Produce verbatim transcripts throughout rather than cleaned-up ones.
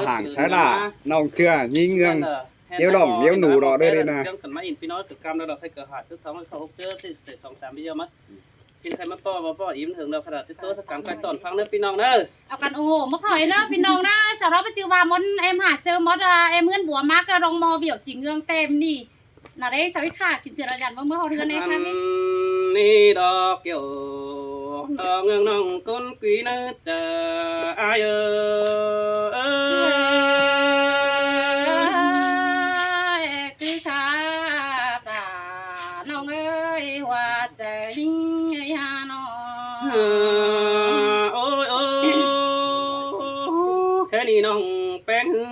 ꞌmá hang sai ꞌlạ, ꞌnọng ꞌchưa ꞌnhính ꞌngướng, ꞌnéo lỏng ꞌnéo nủ đỏ đơi đi ꞌna. ꞌChương căn ꞌmá in ꞌpi ꞌnọng ꞌcọ căm đỏ đỏ khay ꞌcọ hả, tức thong ꞌcọ hốc ꞌchớ, tức tẻ song tam video ꞌmá. Xin khay ꞌmá ꞌpo, ꞌmá ꞌpo im hương đỏ khả đỏ, tức tố, tức căm khay tỏn ꞌphắng ꞌnớ ꞌpi ꞌnọng ꞌnớ. Au căn ủng hộ ꞌmá khỏi ꞌnớ ꞌpi ꞌnọng ꞌnớ, sau đó ꞌmá ꞌchư ꞌva ꞌmón em hả sơ ꞌmón, à, em ꞌhướn búa ꞌmá ꞌcọ rong ꞌmo ꞌviạk ꞌchí ꞌngướng tẻm ꞌnị. ꞌNa đé sau ꞌhịt khả kin sửa đa dăn ꞌmá ꞌmá ꞌhọt ꞌhướn ꞌnê khả ꞌnị. Ăn ꞌnị đỏ kiêu, đỏ ꞌngướng ꞌnọng ꞌcốn ꞌqui ꞌnớ ꞌchạ ải ơi. Ơi, cứ khả ta ꞌnọng ơi, ꞌhua ꞌchớ ꞌnhính ơi hả ꞌnọng. Ôi, ôi, khay ꞌnị ꞌnọng ꞌpéng ꞌhứ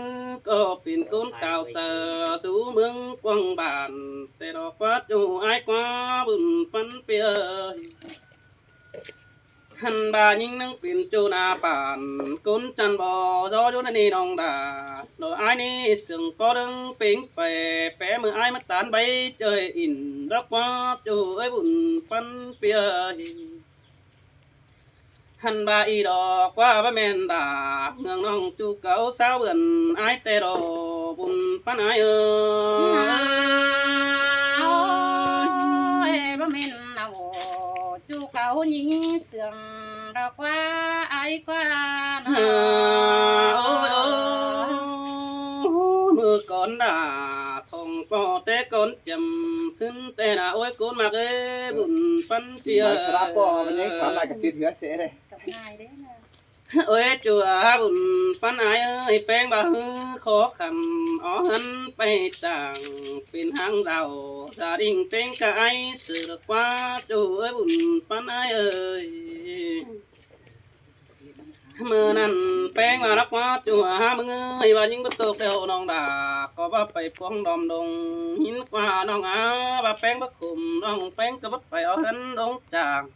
ꞌcọ pên ꞌcốn cáo saư dú ꞌmướng quảng bản, té đỏ ꞌquá ꞌchu ải ꞌquá bun ꞌpắn ꞌpi ơi. Hăn ꞌva ꞌnhính ꞌnưng pên ꞌchu ꞌna bản, ꞌcốn chăn bó dó dú ꞌnị ꞌnọng đa. Đỏ ải ꞌnị sương ꞌcó đớng pên pay, pé ꞌmự ải ꞌmá tán bay ꞌchới in, đỏ ꞌquá ꞌchu ới bun ꞌpắn ꞌpi ơi. Hăn ꞌva ꞌnị đỏ ꞌquá báu ꞌmen đa, ꞌngướng ꞌnọng ꞌchu cáu sáu bươn ải té đỏ bun ꞌpắn ải ơi. Ôi, báu ꞌmen ꞌnạ ꞌchu cáu ꞌnhính sương đỏ ꞌquá ải ꞌquá ꞌnạ. Ôi, ôi, ꞌmự cón đa, thong ꞌpo té cón chăm, ꞌsứn té ꞌnạ ôi ꞌcốn ꞌmặc ơi, bun ꞌpắn ꞌpi ơi. Mai sá ꞌpo, ꞌmắn ꞌnhính sán lai ꞌcọ chứt ꞌhứa sẻ đê. Ôi ꞌchu hả bun ꞌpắn ải ơi, ꞌpéng ꞌva ꞌhứ khó khăn, ók ꞌhướn pay chang, pên háng dao, gia đình ꞌtếng cá ải, sửa đỏ ꞌquá ꞌchu ới bun ꞌpắn ải ơi. ꞌMự ꞌnặn ꞌpéng ꞌva đỏ ꞌquá ꞌchu hả ꞌmứng ơi, ꞌva ꞌnhính báu tốc đeo ꞌnọng đa, ꞌcọ báu pay phóng đom đông, ꞌhịn ꞌquá ꞌnọng hả, ꞌva ꞌpéng báu khum ꞌnọng ꞌpéng ꞌcọ báu pay ók ꞌhướn đống chang.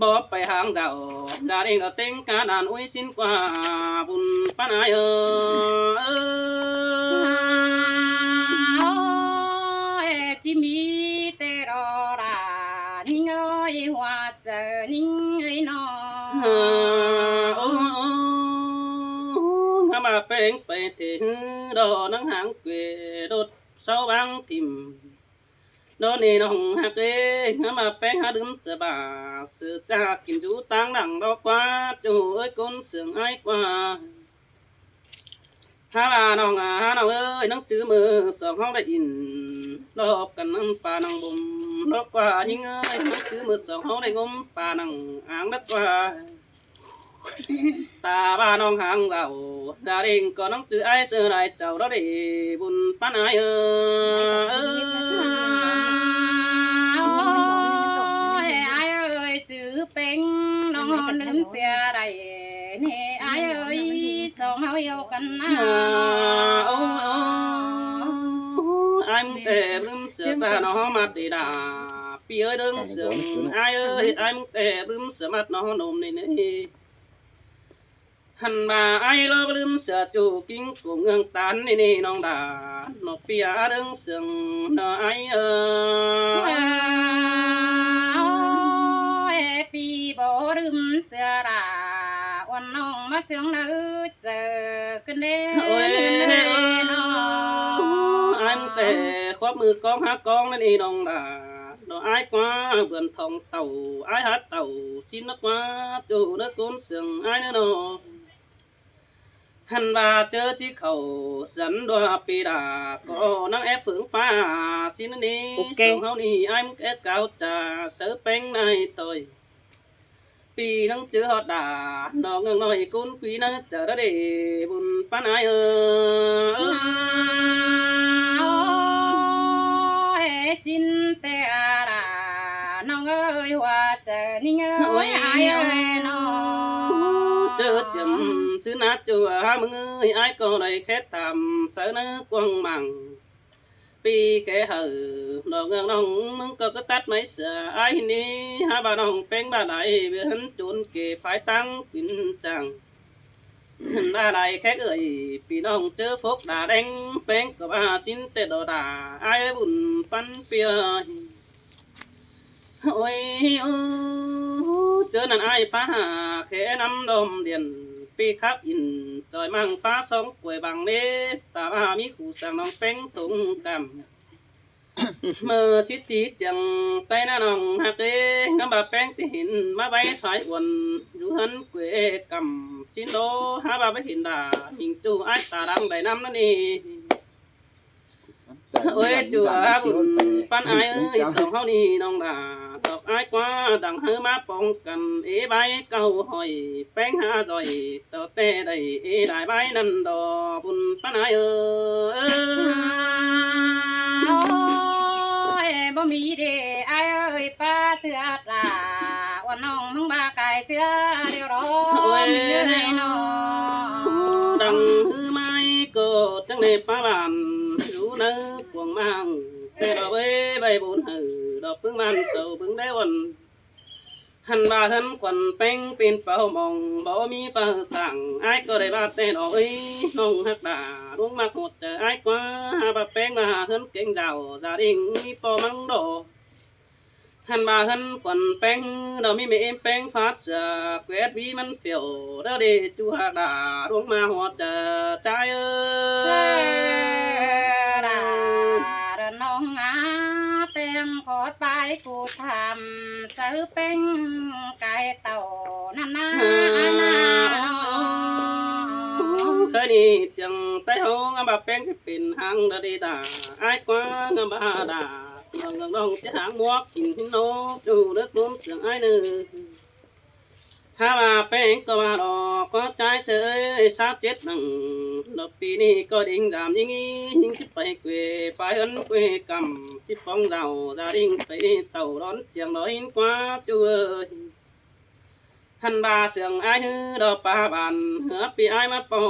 Báu pay háng dao, gia đình đỏ ꞌtếng cá đàn ui ꞌsịn ꞌquá bun ꞌpắn ải ơi. Ôi, ꞌchí ꞌmí té đỏ đa, ꞌnhính ơi, ꞌhua ꞌchớ ꞌnhính ơi ꞌnọ. Ôi, ôi, ôi, ngắm ꞌva ꞌpéng pay té ꞌhứ đỏ ꞌnăng háng quê đột sáu bang thỉm. Đỏ ꞌnị ꞌnọng ꞌhặc ơi, ngắm ꞌva ꞌpéng hả đưm sửa bả, sửa ꞌchạ kin dú ꞌtáng đẳng đỏ ꞌquá ꞌchu ới ꞌcốn sương ải ꞌquá. Hả ꞌva ꞌnọng à, hả ꞌnọng ơi, ꞌnăng chứ ꞌmự song ꞌháu đảy in, đỏ căn ꞌnăng pa ꞌnăng bôm, đỏ ꞌquá ꞌnhính ơi, ꞌnăng chứ ꞌmự song ꞌháu đảy ngôm pa ꞌnăng áng đỏ ꞌquá. Ta ꞌva ꞌnọng háng dao, gia đình ꞌcọ ꞌnăng chứ ải sửa lai chảu đỏ đảy bun ꞌpắn ải ơi. Ôi, ải ơi, chứ ꞌpéng ꞌnọng ꞌhọt đưm sửa đảy ꞌnị ải ơi, song ꞌháu ꞌdệt căn ꞌnạ. Ôi, ôi, ải ꞌmứng ꞌtẹ đưm sửa sa ꞌnọ ꞌmặt đi đa. ꞌPi ơi đương sương, ải ơi, ải ꞌmứng ꞌtẹ đưm sửa ꞌmặt ꞌnọ ꞌnôm ꞌnị ꞌnị. Hăn ꞌva ải ꞌlọ đưm sửa ꞌchu kin ꞌcốn ꞌngướng ꞌTan ꞌnị ꞌnị ꞌnọng đa. ꞌNọ ꞌpi ꞌa đương sương ꞌnọ ải ơi. Ôi, ꞌpi báu đưm sửa đa, uôn ꞌnọng ꞌmá sương ꞌnớ ꞌchớ kin đê. Ôi, ꞌnị ꞌnị ꞌnọ. Ải ꞌmứng ꞌtẹ khóp ꞌmự ꞌcóng hák ꞌcóng ꞌnị ꞌnọng đa. ꞌNọ ải ꞌquá bươn thong tảu, ải hák tảu ꞌsịn ꞌnớ ꞌquá ꞌchu ꞌnớ ꞌcốn sương ải ꞌnớ ꞌnọ. Hăn ꞌva ꞌchớ ꞌchí khảu săn đua ꞌpi đa, ꞌcọ ꞌnăng ép phướng ꞌphạ ꞌsịn ꞌnị. Ok. Song ꞌháu ꞌnị ải ꞌmứng ép cáo ꞌchạ sáư ꞌpéng ꞌnị ꞌtoi. ꞌPi ꞌnăng chứ ꞌhọt đa, ꞌnọng ꞌngướng ꞌnọi ꞌcốn ꞌqui ꞌnớ ꞌchớ đa đảy bun ꞌpắn ải ơi. Ôi, ꞌchí ꞌtẹ đa, ꞌnọng ơi, ꞌhua ꞌchớ ꞌnhính ơi, ôi, ải ơi ꞌnọ. ꞌChớ chăm ꞌsứ ꞌnạ ꞌchu hả ꞌmứng ơi, ải ꞌcọ đảy khét tham sáư ꞌnớ quảng mạng. ꞌPi kẻ hảư, ꞌnọng ꞌngướng ꞌnọng ꞌmứng ꞌcọ ꞌcứ tắt máy sửa ải ꞌnị, hả ꞌva ꞌnọng ꞌpéng ꞌva đảy, bươn chốn kể phái tăng kính chang. Hăn ꞌva đảy khét ơi, ꞌpi ꞌnọng ꞌchớ phốc đa đen, ꞌpéng ꞌcọ ꞌva ꞌsịn ꞌtẹ đỏ đa, ải ơi bun păn pia. Ôi, ô, ꞌchớ ꞌnặn ải ꞌphạ hả khé ꞌnặm đom điên, ꞌpi khắp in ꞌchoi ꞌmăng ꞌphạ song quay bang đế, ta ꞌva ꞌmí khu sang ꞌnọng ꞌpéng tông căm. ꞌMự síp sí chăng ꞌtái ꞌna ꞌnọng ꞌhặc ê, ꞌngắm ꞌva ꞌpéng ꞌpi hên ꞌmá ꞌvạy thoái uôn, dú ꞌhướn quê căm sín đô, hák ꞌva ꞌpi hên đa, ꞌnhính ꞌchu ải ta đang đảy ꞌnắm ꞌnặn ê. Ôi, ꞌchu ꞌva bun păn ải ơi, song ꞌháu ꞌnị ꞌnọng đa, tốc ải ꞌquá đang hảư ꞌmá pong căn, ê ꞌvạy cáu hỏi, ꞌpéng hả doi, tau ꞌtẹ đảy, ê đai ꞌvạy ꞌnặn đo, bun păn ải ơi. Ôi, báu ꞌmí đê ải ơi, ꞌpá ꞌsứa ta, uôn ꞌnọng ꞌmứng ꞌva cai ꞌsứa điêu đo. Ôi, ꞌmí ơi ꞌnọ. Đang hảư ꞌmá ꞌcọ chắng đảy ꞌpá bản, dú ꞌnớ cuông ꞌmáng, ꞌtẹ đo ꞌvạy ꞌvạy bun hảư, đo ꞌpứng bản sau ꞌpứng đé uôn. Hăn ꞌva ꞌhướn khuôn ꞌpéng pên páo mong, báu ꞌmí ꞌphạ săng, ải ꞌcọ đảy ꞌva ꞌtẹ đo ꞌvạy, ꞌnọng ꞌhặc đa, ꞌluống ꞌmặc ꞌhọt chaư ải ꞌquá, hák ꞌva ꞌpéng ꞌva ꞌhướn kéng dao, gia đình ꞌmí ꞌpo ꞌmắn đo. Hăn ꞌva ꞌhướn khuôn ꞌpéng, đo ꞌmí mết êm ꞌpéng phát ꞌsứa, quét ꞌví ꞌmắn phiêu, đa đê ꞌchu ꞌhặc đa, ꞌluống ꞌmá ꞌhọt chaư, chai ơi. Sa đa, đa ꞌnọng a, ꞌpéng khót ꞌvạy ꞌcú tham, sáư ꞌpéng cai tảu ꞌnặn ꞌna, ꞌnặn ꞌna. Khái ꞌnị chăng ꞌtái ꞌháu ꞌngắm ꞌva ꞌpéng ꞌchí pên hang đa đê đa, ải ꞌquá ꞌngắm ꞌva đa, ꞌnọng ꞌnọng ꞌchí hang ꞌmuốc kin hên ꞌnọ, ꞌchu đé ꞌcốn sương ải ꞌnớ. Hák ꞌva ꞌpéng ꞌcọ ꞌva đo, ꞌcọ chai ꞌsứa ơi, sáp chết năng, đo ꞌpi ꞌnị ꞌcọ đinh dam ꞌnhính ꞌnhính ꞌchí pay quê, pay ꞌhướn quê căm, ꞌchí pong dao, gia đình pay tảu đón chiang đo hên ꞌquá ꞌchu ơi. Hăn ꞌva sương ải ꞌhứ đo ꞌpá bản, hứa ꞌpi ải ꞌmá ꞌpo,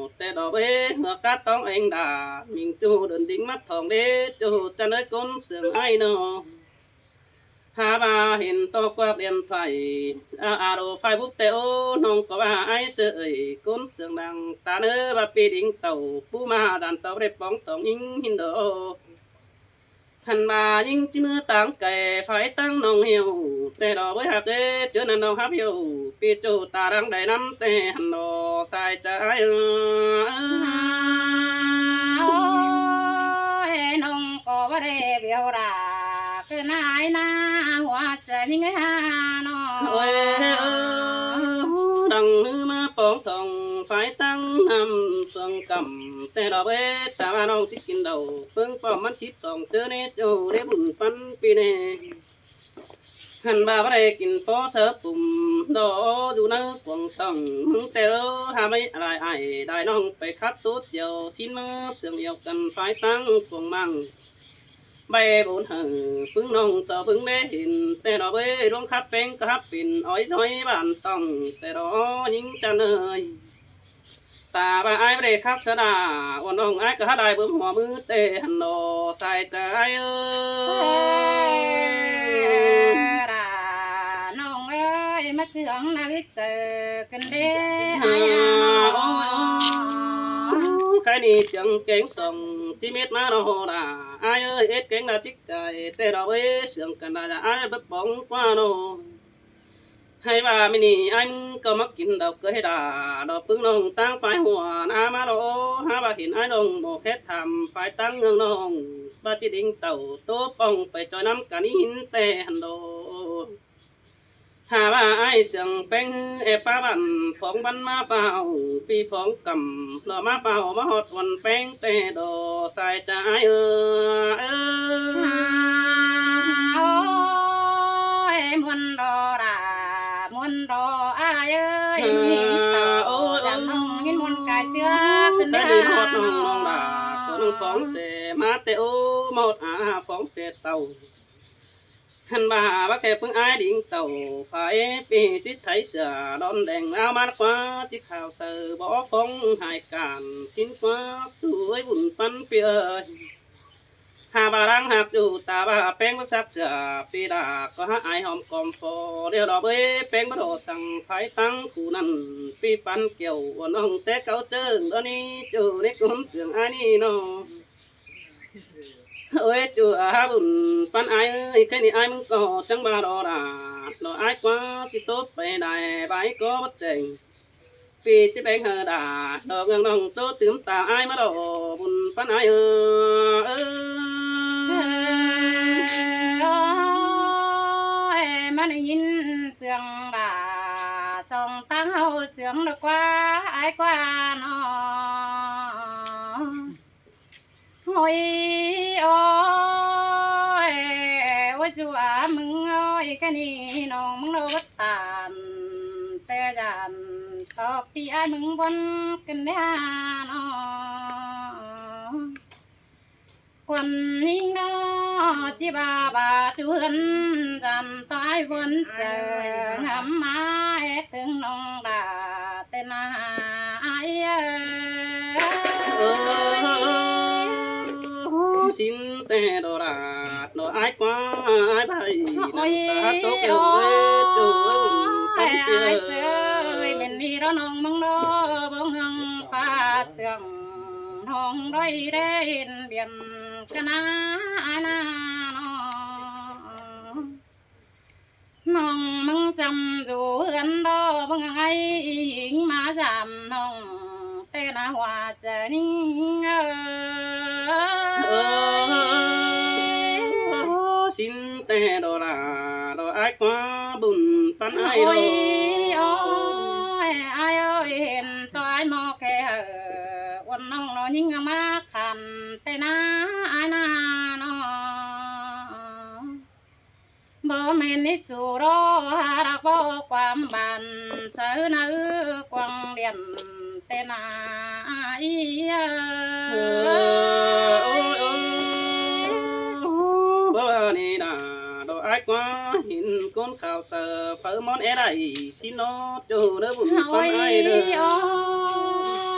ꞌtẹ đo ꞌvạy hứa cá tóng eng đa, ꞌnhính ꞌchu đơn đinh ꞌmá thong đế, ꞌchu chăn ơi ꞌcốn sương ải ꞌnọ. Hák ꞌva hên ꞌto quác điện thoại, a, a, đô Facebook ꞌtẹ ố, ꞌnọng ꞌcọ ꞌva ải ꞌsứa ơi, ꞌcốn sương đang ta ꞌnớ ꞌva ꞌpi đinh tảu, pú ꞌmá đan tảu đảy pong tỏng ꞌnhính hên đo. Hăn ꞌva ꞌnhính ꞌchí ꞌmứ táng cai, phái táng ꞌnọng hiêu, ꞌtẹ đo ꞌvạy ꞌhặc ê, ꞌchớ ꞌnặn ꞌnọng hắp hiêu, ꞌpi ꞌchu ta đang đảy ꞌnắm ꞌtẹ hăn đo, sai chai ơi. Ôi, ꞌnọng ꞌcọ ꞌva đê biêu đa, ꞌcứ nải ꞌna, hua chaư ꞌnhính ha ꞌnọ. Ôi, ơ, đang hảư ꞌmá pong thong, phái táng ꞌnặm suông căm, ꞌtẹ đo ꞌvạy, ta ꞌva ꞌnọng ꞌchí kin đao, ꞌpứng pom ꞌmắn síp song ꞌchớ ꞌnị, ꞌchu đé bun păn ꞌpi ꞌnị. Hăn ꞌva ꞌva đảy kin ꞌpo sáư pum, đo dú ꞌnớ cuông tỏng, ꞌmứng ꞌtẹ ơ, hák ꞌvạy lai ải, đai ꞌnọng pay khắp tố chiêu, sín ꞌmứ sương iêu căn phái táng cuông ꞌmáng. Bai bôn hảư ꞌpứng ꞌnọng sau ꞌpứng đé hên, ꞌtẹ đo ꞌvạy ꞌluống khắp ꞌpéng ꞌcọ hắp pên ói ꞌdoi bản tỏng, ꞌtẹ đo ꞌnhính chăn ơi. Ta ꞌva ải ꞌva đảy khắp sa đa, uôn ꞌnọng ải ꞌcọ hák lai bưm hua ꞌmứ ꞌtẹ hăn đo, sai chai ơi. Sa đa ꞌnọng ơi, ꞌmá sương ꞌna lít chaư ꞌcứn đế. Ôi, ôi, ôi, khái ꞌnị chắng kéng song ꞌchí mết ꞌmá đo đa. Ải ơi, ết kéng đa ꞌchí cai, ꞌtẹ đo ꞌvạy sương căn đa đa ải báu pong ꞌquá ꞌnọ. Hay ꞌva ꞌmí ꞌnị ải ꞌcọ ꞌmá kin đao cơi đa, đo ꞌpứng ꞌnọng táng phái hua ꞌna ꞌmá đo, hák ꞌva hên ải ꞌnọng ꞌmo khét tham phái táng ꞌnương ꞌnọng, ꞌva ꞌchí đinh tảu tố pong pay ꞌchoi ꞌnắm căn ꞌnị hên ꞌtẹ hăn đo. Hák ꞌva ải sương ꞌpéng ꞌhứ é ꞌpá bản phóng bắn ꞌmá phao, ꞌpi phóng căm lo ꞌmá phao ꞌmá ꞌhọt uôn ꞌpéng ꞌtẹ đo, sai chai ơi. Ôi, muôn đo đa, muôn đo ải ơi, ôi, ôi, dăm ꞌnọng ꞌnhính muôn cai ꞌchưa ꞌcứn đa. Ꞌmá ꞌhọt ꞌnọng đa, ꞌcọ ꞌnọng phóng sẻ ꞌmá ꞌtẹ ố, ꞌmá ꞌhọt a phóng sẻ tảu. Hăn ꞌva ꞌva khe ꞌpứng ải đinh tảu, phái ꞌpi ꞌchí thái sửa đón đèn áo mát ꞌquá, ꞌchí khảo sơ bó phóng hai cản, sín ꞌquá, su ới bun păn ꞌpi ơi. Hák ꞌva đang hák ꞌchu ta ꞌva ꞌpéng báu sắc sửa, ꞌpi đa ꞌcọ hák ải hòm còm phô, điêu đo bới ꞌpéng báu đo săng phái táng khu ꞌnặn, ꞌpi păn kiẻo uôn ꞌnọng té cáu ꞌchớ đo ꞌnị, ꞌchu ꞌnị ꞌcốn sương ải ꞌnị ꞌnọ. Ôi, ꞌchu a hák bun ꞌpắn ai ơi, ꞌkhạy ꞌnị ai ꞌmứng ꞌcọ chắng ꞌva ꞌlo đa, ꞌlo ai ꞌquá ꞌchí tốc pay đảy ꞌvạy ꞌcọ bớt chẻng. ꞌPi ꞌchí béng hảư đa, ꞌlo ꞌngớng ꞌnọng ꞌtố tứm ta ai ꞌmá ꞌlo bun ꞌpắn ai ơi. Ôi, ꞌmá đảy ꞌnhính sương đa, song ꞌtáng ꞌháu sương ꞌlẹo ꞌquá, ai ꞌquá ꞌnọ. Ôi, ôi, ôi, ꞌchu a ꞌmứng ơi, ꞌkhạy ꞌnị ꞌnọng ꞌmứng ꞌlo bớt ꞌtan, té dản ꞌtọ ꞌpi ai ꞌmứng bón ꞌcứn đé ꞌnọ. Quan ꞌnhính ꞌnọ ꞌchí ba ba ꞌchu ꞌhướn dản ꞌtọ ai bón chaư ngắm ꞌmá é tưng ꞌnọng đa té ꞌna ai ơi. Ơ, sính té ꞌlo đa, ꞌlo ai ꞌquá, ai ꞌvạy ꞌnặn ta hák tốc ꞌlẹo ơi, ꞌchu ơi, bun ꞌpắn ai ơi. Sơi, ꞌmen ꞌnị ꞌlo ꞌnọng ꞌmứng ꞌlo, báu ꞌngớng ꞌpá sương ꞌnọng đói đen biên ꞌcọ ꞌna ai ꞌna ꞌnọ. ꞌNọng ꞌmứng chăm dú ꞌhướn ꞌlo báu ꞌngớng ai ꞌhịnh ꞌmá dăm ꞌnọng té ꞌna hua chaư ꞌnhính ơi. Ơ, sính té ꞌlo đa, ꞌlo ai ꞌquá bun ꞌpắn ai ơi. Ôi, ôi, ai ơi, hên ꞌtọ ai ꞌmo khe hảư, uôn ꞌnọng ꞌlo ꞌnhính ꞌmá khăn té ꞌna ai ꞌna ꞌnọ. Báu ꞌmen ꞌnị su ꞌlo hák báu ꞌquám bản, sáư ꞌna ư quảng điện té ꞌna ai ơi. Ơ, ôi, ôi, báu ꞌva ꞌnị đa, ꞌlo ai ꞌquá hên ꞌcốn khảu saư pháư ꞌmón é đảy, sính ꞌnọ ꞌchu ꞌnớ bun ꞌpắn ai ơi.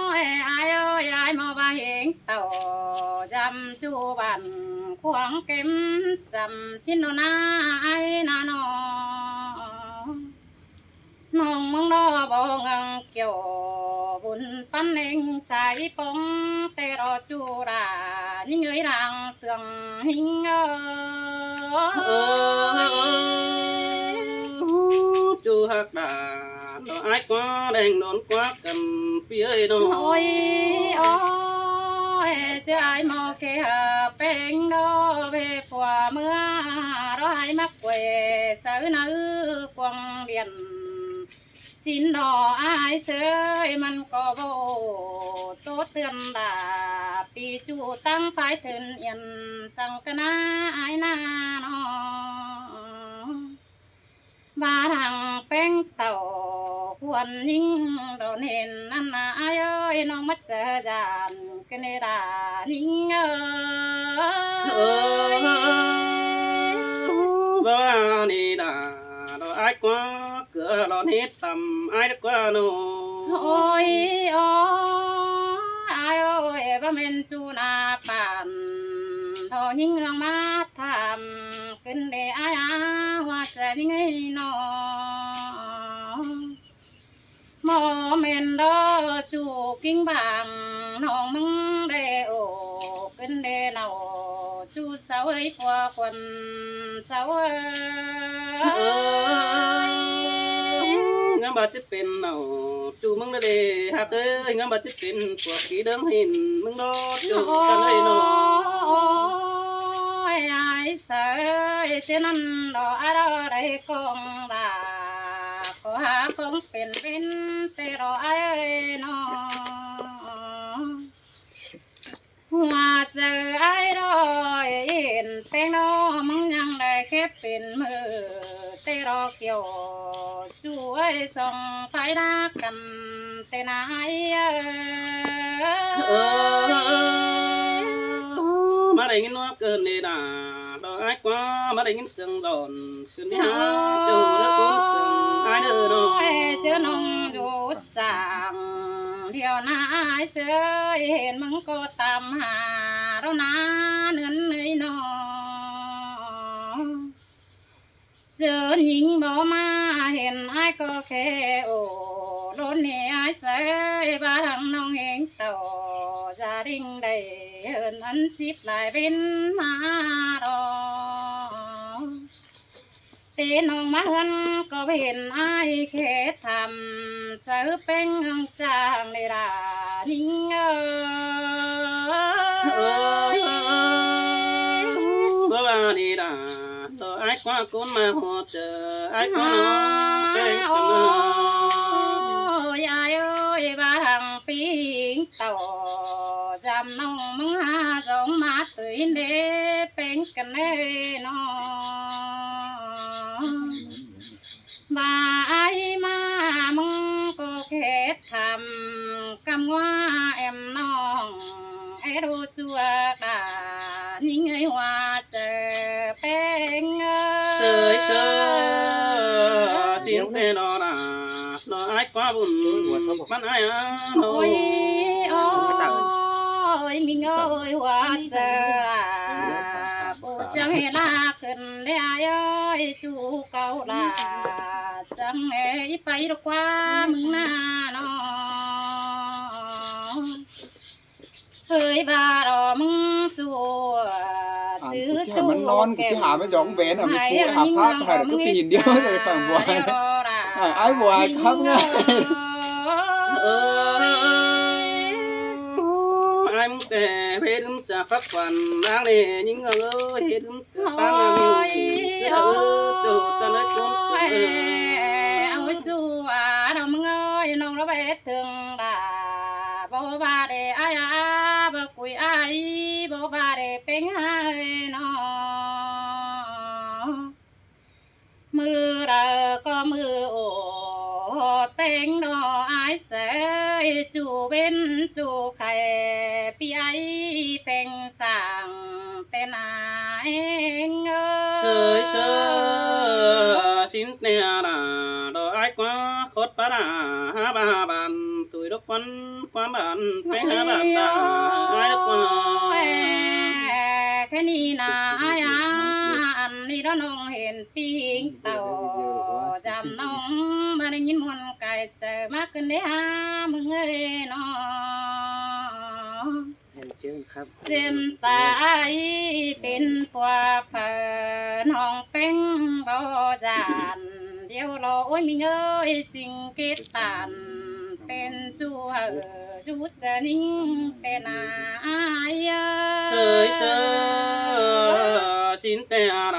Ôi, ai ơi, ai ꞌmo ꞌva hên tảu dăm ꞌchu bản khuang kém dăm sính ꞌnọ ꞌna ai ꞌna ꞌnọ. ꞌNọng ꞌmứng ꞌlo báu ꞌngớng kiẻo bun ꞌpắn ꞌnhính sai póng té ꞌlo ꞌchu đa, ꞌnhính ơi đang sương ꞌnhính ơi. Ơ, ꞌchu hák đa, ꞌlo ai ꞌquá đen đón ꞌquá căn ꞌpi ơi ꞌnọ. Ôi, ôi, ꞌchư ai ꞌmo khe hảư peng ꞌlo ꞌvế pua ꞌmứa, ꞌlo ai ꞌmá quê sáư ꞌna ư quảng điện. Sính ꞌnọ ai sơi ꞌmắn ꞌcọ báu ꞌtố ꞌtươn đa, ꞌpi ꞌchu ꞌtáng phái thưn yên săng ꞌcọ ꞌna ai ꞌna ꞌnọ. ꞌVa đang peng tảu khuôn ꞌnhính đon hên ꞌnặn ꞌna ai ơi, ꞌnọng ꞌmá chaư dản ꞌcứn đé đa ꞌnhính ơi. Ơ, báu ꞌva ꞌnị đa, ꞌlo ai ꞌquá ꞌcọ ꞌlo ꞌnị tăm ai đé ꞌquá ꞌnọ. Ôi, ôi, ai ơi, báu ꞌmen ꞌchu ꞌna pản, ꞌlo ꞌnhính ꞌnọng ꞌmá tham ꞌcứn đé ai a, hua chaư ꞌnhính ơi ꞌnọ. ꞌMo ꞌmen ꞌlo ꞌchu king bang ꞌnọng ꞌmứng đé ổ ꞌcứn đé nảu ꞌchu sáu ơi, pua khuôn sáu ơi. Ơ, ngắm ꞌva ꞌchí pên nảu ꞌchu ꞌmứng đé đé hák ơi, ngắm ꞌva ꞌchí pên pua kí đớng hên ꞌmứng ꞌlo ꞌchu căn ơi ꞌnọ. Ôi, ai sơi, ꞌchư ꞌnặn ꞌlo ai ꞌlo đảy cong đa, ꞌcọ hák cong pên pên té ꞌlo ai ơi ꞌnọ. Hua chaư ai ꞌlo hên peng ꞌlo ꞌmứng ꞌnhắng đảy khép pên ꞌmự té ꞌlo kiẻo ꞌchu ơi song phái đá căn té ꞌna ai ơi. Ơ, ꞌmá đảy ꞌnhính ꞌnọ ꞌcứn đé đa, ꞌlo ai ꞌquá ꞌmá đảy ꞌnhính sương lon ꞌcứn đé đa, ꞌchu đé ꞌcốn sương ai đé ꞌnọ. Ôi, ꞌchư ꞌnọng dú chang điêu ꞌna ai sơi, hên ꞌmứng ꞌcọ tam ha ꞌlo ꞌna ꞌnươn ꞌnới ꞌnọ. ꞌChớ ꞌnhính báu ꞌmá hên ai ꞌcọ khe ổ, ꞌlốn ꞌnị ai sơi, ꞌva đang ꞌnọng hên tảu da Đảy hơn ăn chip lai bên ma đó. Tê nong ma hơn có bên ai khế thăm sớ peng chang đi ra ninh ơi. Bơ ba đi ra, đó ai qua cún ma hột, ai qua nó peng tâm ơi. Ôi ai ơi, ba hàng ping tàu dăm nong mưng ha dòng ma tưới đê peng cân đê nó. Ba ai ma mưng có khế thăm căm ngoa em nong. Ê đô chua đa ninh ơi hoa chơ peng ơi. Sơi sơi, xin tê nó đa, nó ai quá buồn, bắn ai á, nó. Ôi, ôi, mình ơi, hoa chơ đa, bố chẳng hề la khẩn đê ai ơi, chú cậu đa, chẳng hề ít bay được qua mừng na nó. Hơi ba đó mưng su, à, chứ chứ hả, chú mắn non, cái chứ hả, mới giọng bé là mới hay cô là hả, nhưng phát mà hay là có cái hình điêu rồi, phải không? Ai đó là ai buồn, ai khóc ngay. Ơi. Ai mưng tê, phê đứm xa phát quản, đáng lẽ nhưng ơi, hết đứm Ôi, ôi, ôi, ôi, chú à, nó mưng ơi, nong nó bé thương đa, bố ba đê ai à, bố cùi ai, bố ba đê peng ai nó. Mưa đa có mưa ổ, peng nó ai sẽ, chú bên chú khai, pi ai peng sang. Tên ai ơi. Sơi sơi, xin tê đa, đó ai quá khốt bá đa, hả ba bàn, tuổi đốc quan, quan bàn, peng hả bàn đa, ai đốc quan. Ôi, cái ni na ai à, ăn ni đó nong hên ping tàu, dăm nong, ba đê nhìn muôn cái chơ, mắc cân đê hả, mưng ơi nó. Em chứ khắp. Xem ta ai bên qua phở nong peng bao dàn, điêu lo ôi mình ơi, xin kết tàn, bên chú hở, chú sẽ ninh tên ai à. Sơi sơi, xin tê đa,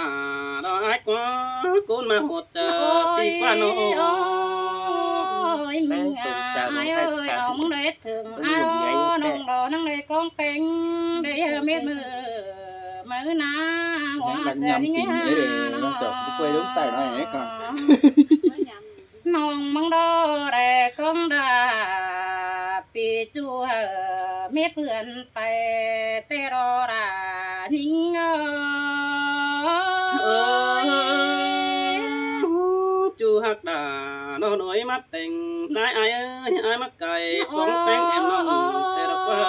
đó ai quá, cún ma hột chơ, pi qua nó. Ôi, mình ai ơi, ông đấy thường ai đó, nong đó, nong đấy con peng, đấy mệt mơ, mơ na, hoa lắm chơ nhắm ninh tìm ấy để nó chọc, nó quay đúng tay nó ấy còn. Nong măng đó, đấy con đa, pi chu hơ, mết vườn pay, tê ro ra ninh ơi. Ơ, chu hắc đa, nó nối mắt tình, nái ai ơi, ai mắc cày, bóng bánh em nong, tê ro qua.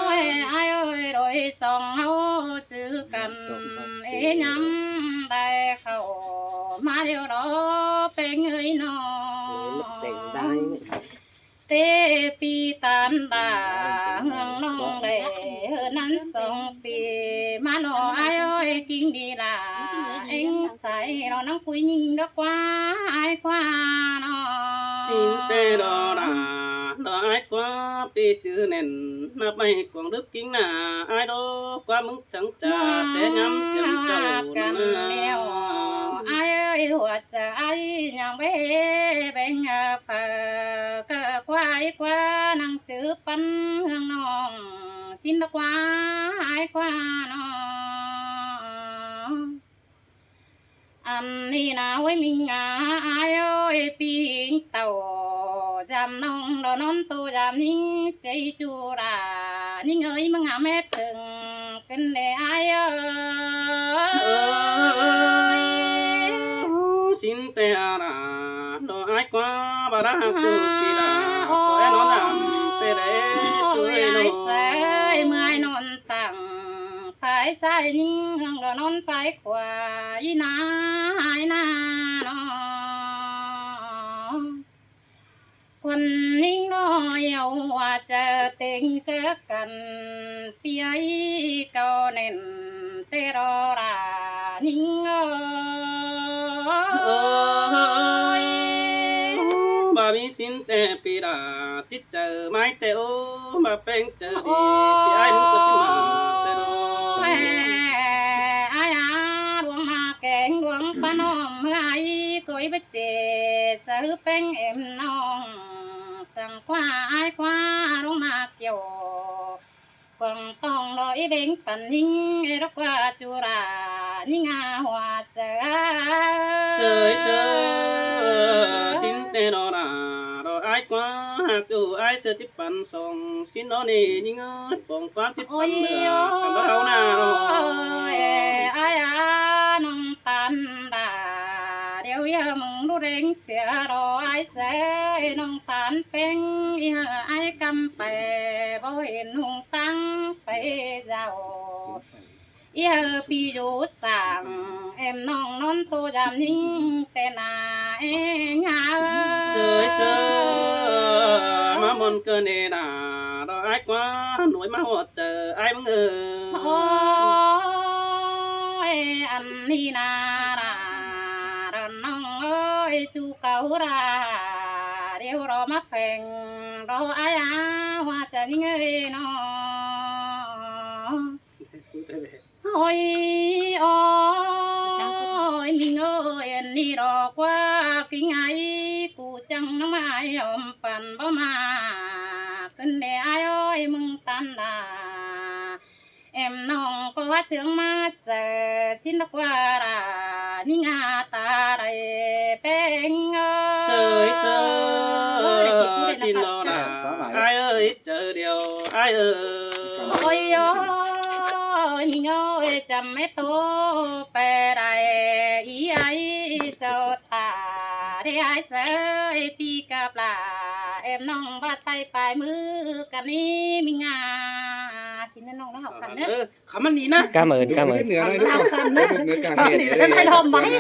Ôi, ai ơi, đôi song hâu chữ căn, ế nhắm đài khẩu, má điều đó, bánh ơi nó. Tê pi tan đa, hương nong đài, hơ nắn song pi, má lo ai ơi, kinh đi là, anh sai lo nắng cuối nhìn đó qua, ai qua nó. Xin tê đó đa, đó ai qua, pi chữ nền, nạp bay quảng đức kính nà, ai đó qua mứng chẳng chả, té nhắm chấm chầu căn nà. Nèo, ai ơi, hùa chả ai, nhang bê, bêng, à, phở, cà qua, ai qua, năng chữ păn, hương nong, xin đó qua, ai qua nó. Ăn ni na ôi mình à, ai ơi, pin tàu, dăm nong đó non tô dăm ninh, xây chu ra, ninh ơi, mừng à mét từng, kinh lê ai ơi. Ơ, xin tê ra, đó ai qua, bà ra, à, tu pi ra, ôi, có ai nói làm, tê đấy, ôi, tôi ai nó. Sai, mười ai non sang, phải sai ninh, đó non phải qua, ý na, ai na, nó. Khuôn ꞌnhính ꞌnọi au ꞌhọa chaư têng sớ căn, ꞌpi ái cáu nẻn té ꞌló ꞌra ꞌnhính ơi. ꞌMá ꞌmí sín té ꞌpi ꞌla, ꞌchí chaư ꞌmái té ꞌô, ꞌmá ꞌpéng chaư đi, ꞌpi ái ꞌmứng ꞌcọ ꞌchí ꞌmá té ꞌló. Ơi, ái a, ꞌluống ꞌmá kéng ꞌluống ꞌpá ꞌnọm, ꞌmưa ái ꞌcoi báu ꞌchê, sáư ꞌpéng êm ꞌnọng, săng ꞌquá ái ꞌquá ꞌluống ꞌmá kiẻo, cuông tỏng ꞌló í ꞌvến păn ꞌnhính, ê ꞌló ꞌquá ꞌchu ꞌla ꞌnhính a ꞌhọa chaư. Sơi sơi, sín té ꞌnọ ꞌla, ꞌló ái ꞌquá ꞌhặc ꞌchu ái ꞌsớ ꞌchí păn song sín ꞌnọ ꞌnị ꞌnhính ơi, pong ꞌquám ꞌchí păn ꞌlứa, căn báu ꞌháu ꞌna ꞌnọ. Ơi, ái a, ꞌnọng ꞌtan ꞌla, điêu ꞌya ꞌmứng ꞌlụk ꞌleng sia ꞌló ái sơi, ꞌnọng ꞌtan ꞌpéng, ꞌi hơ ái ꞌcắm pay, báu hên ꞌhung ꞌtáng pay dau. Ih hơ ꞌpi dú sảng, êm ꞌnọng ꞌnón tô dăm ꞌnhính té ꞌna ê ꞌnhá. Sơi sơi, ꞌmá ꞌmuôn ꞌcơn ê ꞌna, ꞌló ái ꞌquá ꞌnọi ꞌmá ꞌhọt chaư ái ꞌmứng ơi. Ôi, ăn ꞌnị ꞌna ꞌla, ꞌló ꞌnọng ơi, ꞌchu cáu ꞌla, điêu ꞌló ꞌmá pheng, ꞌló ái a ꞌhọa chaư ꞌnhính ơi ꞌnọ. Ôi, ôi, ꞌmính ơi, ăn ꞌnị ꞌló ꞌquá ꞌkính ái, ꞌcú chắng ꞌnọng ái ꞌhôm păn báu ꞌmá. ꞌCứn đé ái ơi, ꞌmứng ꞌtan ꞌla, êm ꞌnọng ꞌcọ ꞌhọt ꞌchương ꞌmá chaư, sín ꞌló ꞌquá ꞌla ꞌnhính a ta đảy ꞌpéng ơi. Sơi sơi, sín ꞌnọ ꞌla, ái ơi, chaư điêu ái ơi. Ôi ôi, ꞌmính ơi, chăm ê tô pay đảy, ꞌi ái sau ta đé ái sơi, ꞌpi cắp ꞌla, êm ꞌnọng bát tay pay ꞌmứ căn ꞌnị ꞌmính a. Sín ꞌnọng ꞌnớ, ꞌhọp khăn ꞌnớ. Ơ, khắm ăn ꞌnị ꞌna. Cảm ơn, cảm ơn. Ơ, ꞌhọp khăn ꞌnớ. Ơ, ꞌhọp khăn ꞌnớ.